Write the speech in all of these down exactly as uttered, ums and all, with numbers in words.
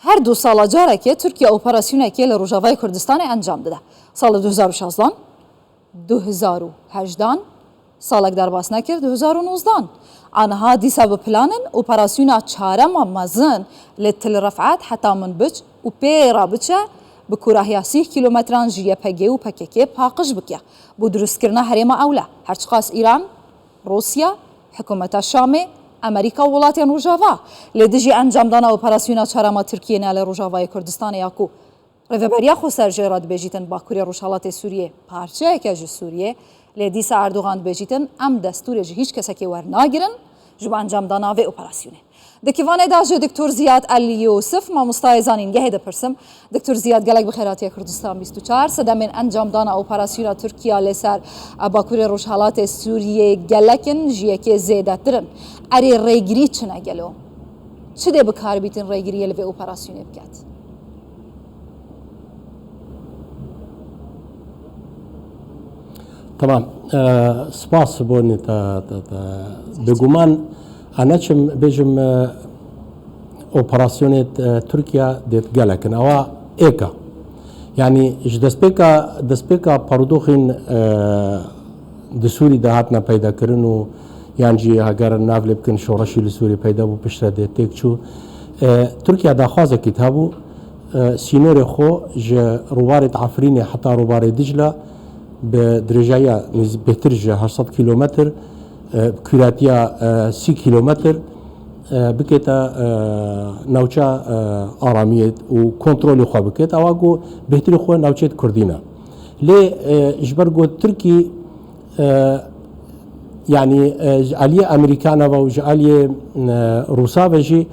Her du sala carekê Tirkiye operasyonekê li Rojavayê Kurdistanê encam dide. Sala du hezar û şazdan, du hezar û hejdan, salek derbas nekir, du hezar û nozdan. Aniha dîsa bi plan in operasyona çarema mezin li Til Refat heta Minbic û pê re biçe, bi kûrahiya sîh kîlometran ji Y P G û P K K paqij bike. Bo dirustkirina herêma ewle, her çiqas Îran, Rûsya, Hikûmeta Şamê, Amerîka û welatên Rojava li dijî encamdana operasyona çarema Tirkiyê ne li Rojavayê Kurdistanê ya ku Rêveberiya Xweser jê re dibêjîtin Bakurê Rojhelatê Sûriyê parçeyeke ji Sûriyê, lê dîsa Erdogan dibêjîtin, em destûrê ji hîç kesekê wernagirin ji bo encamdana vê operasyonê. Di kivanê de ji Doktor Ziyad El Yûsif, mamostayê zanîngehê dipirsim. Doktor Ziyad, gelek bi xêr hatiye Kurdistan bîst û çar. Sedemên encamdana operasyona Tirkiya li ser Bakurê Rojhelatê Sûriyê gelek in, ji yekê zêdetir in. Erê rêgirî çi ne gelo? Çi dê bi kar bîtin rêgiriyê li vê operasyonê biket? Tamam. Ee, spas bonê te, te, te. Bi guman, e, neçim bêjim, e, operasyonê, e, Tirkiye dê gelek in. Ewa êk e. Yani ji destpêka, destpêka parodoxên, e, di Sûrî de hatine peyda kirin û yan jî heger nav lê bikin şoreşî li Sûrî peyda bû, piştre dê têk çû. E, Tirkiye daxwazekî hebû, e, sînorê xwe ji rûbarê Efrînê heta rûbarê Dicla bi dirêjayiya nêz-, bêhtir ji heşt sed kîlometr, e, kûratiya, e, sî kîlometr, e, bikête, e, navça, e, aramiyê û kontrolê xwe bikêt. Ewa ku bêhtirî xwe navçeyê Kurdî ne. Lê, e, ji ber ku Tirkî, e, yanî, e, ji aliyê Amerîkana ve û ji aliyê, e, Rûsa ve jî,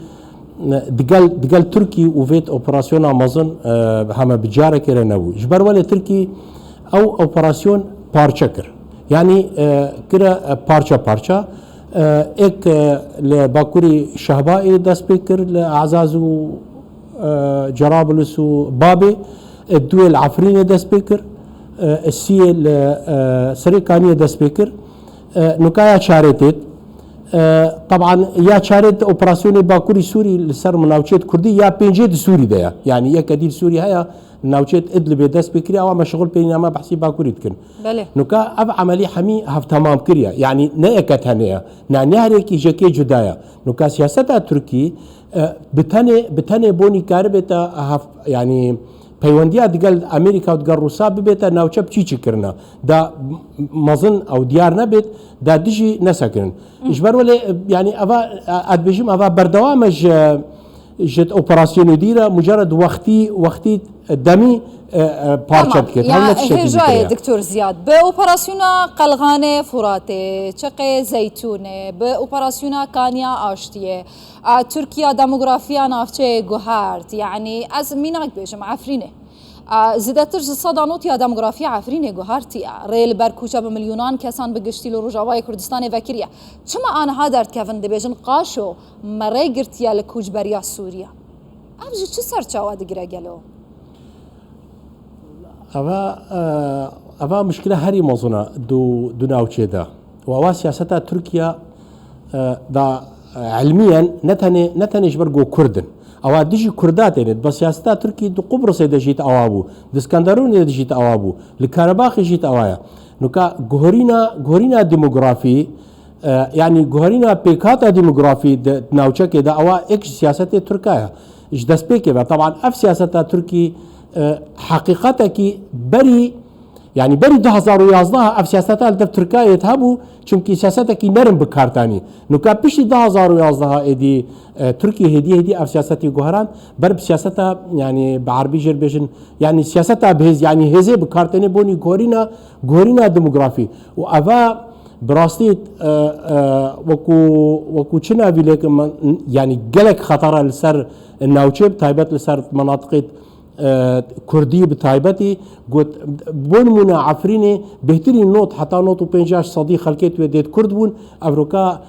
e, digel, digel Tirkî û vêt operasyona mezin, e, heme bi carekê re nebû. Ji ber welê Tirkî ew operasyon parçe kir. Yanî, e, kire, e, parça parça. E, êk, e, li bakurî Şehbayê dest pê kir, li Azaz û, e, Cerablus û Babê, e, duê li Efrînê dest pê kir, e, siyê li, e, Serê Kaniyê dest pê kir. E, nuka ya çarê têt. E, teban ya çarê di operasyonê Bakurî Sûrî li ser navçeyê Kurdî ya pêncê di Sûrî de ye. Yanî yeke dî li Sûrî heye, navçeyê Idlibê dest pê kiriye, ewa me şixul pê nîne, me behsî Bakurî dikin. Belê. Nuka ev emelî hemî hevtemam kiriye. Yanî ne yeke tenê ye. Ne, ne her yekî jekê cuda ye. Nuka siyaseta Tirkî, e, bi tenê, bi tenê bonî karibête hev-, yanî peywendiya digel Amerîka û digel Rûsa bibête navçe bi çî çi kirine. Da m-, mezin ew diyar nebêt, da dijî nesekirin. Ji ber welê, e, yanî eva, e, ez dibêjim, eva berdewam e ji, ji operasyonê dî re, mucared wextî, wextî demî, e, e, parçe Tamam. dikêt. Ya, Hewle tiştekî hêjayê dikiriye. Doktor Ziyad, bi operasyona Qelxanê Furatê, Çiqê Zeytûnê, bi operasyona Kaniya Aştiyê, a, Tirkiya demografiya navçeyê guhert. Yanî ez mînak bêjim, Efrînê. A, zêdetir ji seda nod ya demografiya Efrînê guhertiye. Rê li ber koça bi milyonan kesan bi giştî li Rojavayê Kurdistanê vekiriye. Çima aniha derdikevin dibêjin qaşo me rê girtiye li koçberiya Sûriye? Ev ji çi serçawa digire gelo? Eva, e, eva mişkile herî mezin e du, du navçê de. Û eva siyaseta Tirkiye, e, da, e, ilmiyen ne tenê, ne tenê ji ber ku Kurd in. Ewa dijî Kurda têne. Bi siyaseta Tirkî di Qubrisê de jî awa bû. Di Skenderûnê de jî awa bû. Li Karabaxê jî awa ye. Nuka guherîna, guherîna demografî, e, yanî guherîna pêkhata demografî di navçekê de ewa êk ji siyasetê Tirka ye. Ji destpêkê ve. Teban ev siyaseta Tirkî, e, heqîqetekî berî Yanî berî du hezar û yazdeh ev siyaseta li dev Tirkayê de hebû, çimkî siyasetekî nerin bi kar tanî. Nuka piştî du hezar û yazdeh êdî, e, Tirkiye hêdî hêdî ev siyasetî guherand, ber bi siyaseta, yanî bi erbî jê re bêjin, yanî siyaseta bi hêz, yanî hêzê bi kar tenê bonî guherîna, guherîna demografî. Û eva bi rastî, e, e, wekû, wekû çi navî lêkim, yanî gelek xetara li ser navçê, bi taybet li ser menatiqê e, Kurdî bi taybetî got, bo nimûne Efrînê bêhtirî nod heta nod û pênc sedî xelkê wê dê Kurd bûn, evroka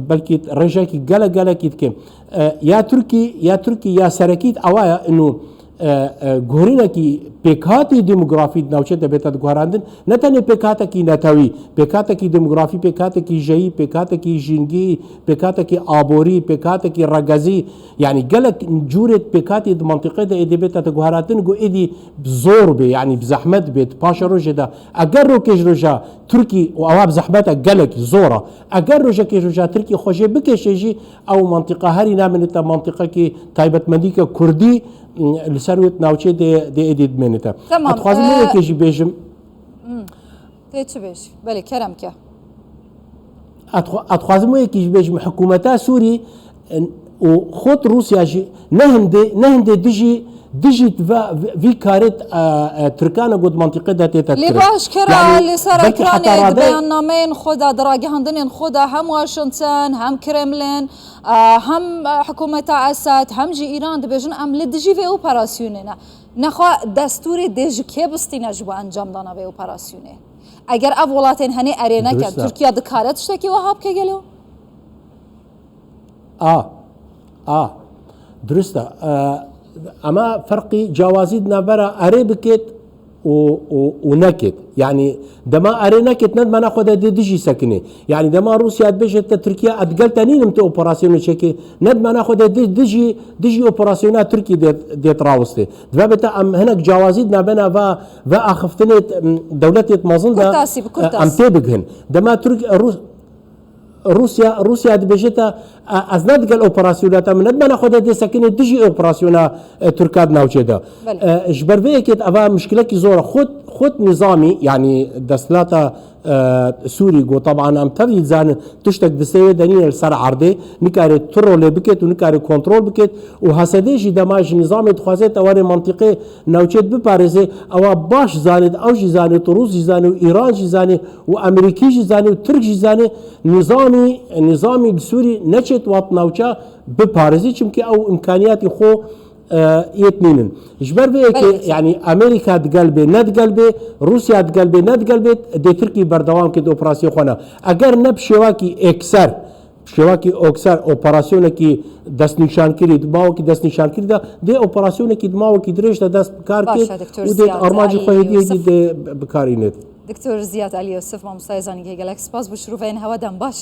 belkî rêjekî gelek gelekî dike. E, ya Tirkî, ya Tirkî ya serekî ewa ye, ino, e, e, guherînekî pêkhatî demografî di navçe de bête diguherandin, ne tenê pêkhatekî netewî, pêkhatekî demografî, pêkhatekî jeyî, pêkhatekî jîngî, pêkhatekî aborî, pêkhatekî regezî, yanî gelek cûrê pêkhatî di mentiqê de êdî bête diguherantin ku êdî bi zor bê, yanî bi zehmet bê, di paşa rojê de. Eger rokêj roja Tirkî, û ewa bi zehmet e, gelekî zor e, eger rojekê roja Tirkî xwe jê bikêşe jî, ew mentiqa herî namîne te mentiqekî taybetmendîke kurdî, m, li ser wê navçê dê, dê êdî dimênite. Tamam, Ez dixwazim e, yekê jî bêjim. Hmm. Tê çi bêjî? Belê, kerem ke. Ez dixwa-, ez dixwazim wê yekê jî bêjim, hikûmeta Sûrî, e, û xwe Rûsya jî ne hindê, ne hindê dijî, dijî ve, vî karê, e, e, Tirkan e ku di mentiqê de tête Lê kirin. Baş kira Yanî, li ser belkî ekranê heta di rade beyannameyên xwe de, di ragihandinên xwe de hem Washington, hem Kremlin, e, hem, e, hikûmeta Esad, hem jî Îran dibêjin, em li dijî vê operasyonê ne. Nexwe destûrê dê ji kê bistîne ji bo encamdana vê operasyonê? Eger ev welatên henê erê neke, Dirust e. Tirkiye dikare tiştekî wiha bike gelo? A, a, dirust e. E, ema ferqî cawazî di navbera erê bikêt û, û, û nekêt. Yanî dema erê nekêt, ne di mena xwe de dê dijî sekinê. Yanî dema Rûsya dibêje te Tirkiye, ez digel te nînim tu operasyonê çekê, ne di mena xwe de di-, dijî, dijî operasyona Tirkî dê, dê rawistê. Divê bête em hinek cawazî di navbena va, va axiftinê, em, dewletê mezin de, Kurtasî, bi kurtas. Em tê bighin. Dema Tirk-, Rûs-, Rûsya, Rûsya dibêje te, e, ez ne digel operasyona te, min ne di mena xwe de dê sekinê dijî operasyona, e, Tirka di navçê de. Belê. E, ji ber vê yekê eva mişkilekî zor e. Xwed, xwed nizamî, yanî desthilata, e, Sûrî, ku teban em tevî dizanin tiştek di sêwê de nîne li ser erdê, nikare tu rolê bikêt û nikare kontrol bikêt û H S D jî dema ji nizamê dixwaze te warê mentiqê navçê biparêze, ewa baş zanê, ew jî zanê, tu Rûs jî zanê û Îran jî zanê û Amerîkî jî zanê û Tirk jî zanê, Nizamî, nizamî li Sûrî neçêt wat navça biparêzî, çimkî ew îmkaniyatî xwe, e, yêt nînin. Ji ber vê yekê, Belê. Yanî Amerîka digel bê, ne digel bê, Rûsya digel bê, ne digel bê, dê Tirkî berdewam kê di operasyon xwe ne. Eger ne bi şêwakî êkser, bi şêwakî êkser operasyonekî destnîşankirî, di mawekî destnîşankirî de, dê operasyonekî di mawekî dirêj de dest bi kar Baş kêt e, Doktor û dê Ziyad armancî Elî xwe hêdî hêdî Yusuf. Dê bi-, bi kar înêt. Doktor Ziyad Elî Yusuf, mamosta Êzanî, gelek spas bo şiroveyên hewe, dem baş.